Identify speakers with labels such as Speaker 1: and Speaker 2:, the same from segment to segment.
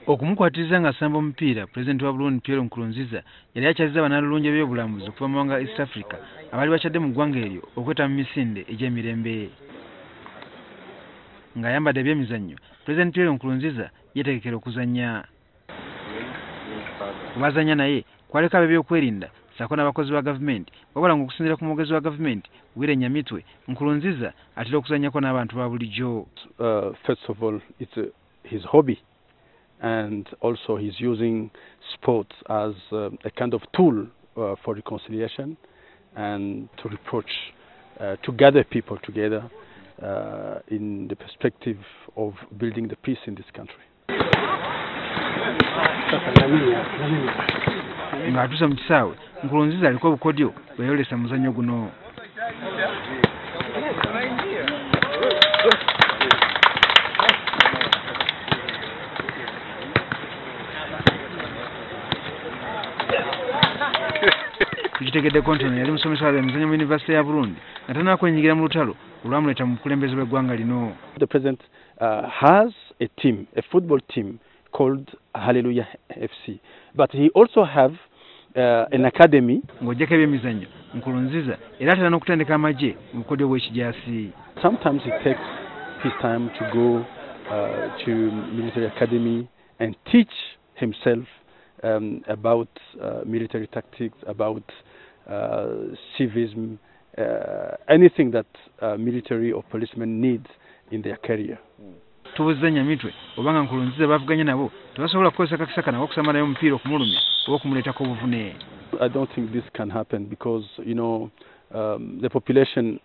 Speaker 1: Okumukwatiriza ng'asamba omupiira, Pulezidenti wa Burundi Pierre Nkurunziza yali akyazizza bannalulungi b'ebyobulambuzi okuva mu mawanga ga East Africa abaali bakyadde mu ggwanga eryo okwetaba mu misinde egy'emirembe. Ng'ayambadde ebyemizannyo, Pulezidenti Pierre Nkurunziza yeetegekera okuzannya. Ku baazannya naye kwaliko ab'ebyokwerinda ssaako n'abakozi ba gavumenti, wabula ng'okusinziira ku mwogezi wa gavumenti Willy Nyamitwe, Nkurunziza atera okuzannyako n'abantu ba bulijjo.
Speaker 2: First of all, it's his hobby, and also he's using sports as a kind of tool for reconciliation and to reproach, to gather people together in the perspective of building the peace in this country.
Speaker 1: Ng'atuuse mu kisaawe, Nkurunziza aliko obukodyo bwe yayolesa mu muzannyo guno. Tukitegeddeko nti ono yali musomesa wa byamizannyo mu yunivasite ya Burundi nga tannaba kwenyigira mu lutalo olwamuleeta mu bukulembeze bw'eggwanga lino.
Speaker 2: The president has a team, a football team called Hallelujah FC, but he also have an academy.
Speaker 1: Ng'oggyeko ebyemizannyo, Nkurunziza era atera n'okutendeka amagye mu bukodyo bw'ekijaasi.
Speaker 2: Sometimes he takes his time to go to military academy and teach himself about military tactics, about civism, anything that military or policemen need in their career.
Speaker 1: Tubuuzizza Nyamitwe obanga Nkurunziza bavuganye nabo tebasobola kukozesa kakisa kano okusamba naye omupiira okumulumya oba okumuleetako obuvune.
Speaker 2: I don't think this can happen because, you know, the population,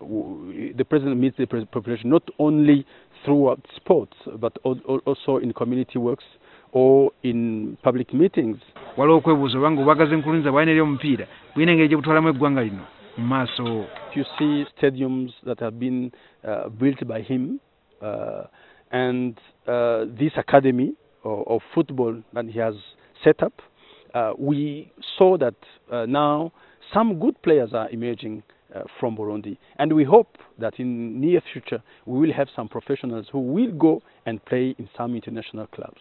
Speaker 2: the president meets the population not only throughout sports but also in community works or in public meetings.
Speaker 1: Waliwo okwebuuza obanga obwagazi Nkurunziza bw'alina eri omupiira bulina engeri gye butwalamu eggwanga lino mu maaso.
Speaker 2: You see stadiums that have been built by him, and this academy of football that he has set up, we saw that now some good players are emerging from Burundi, and we hope that in near future we will have some professionals who will go and play in some international clubs.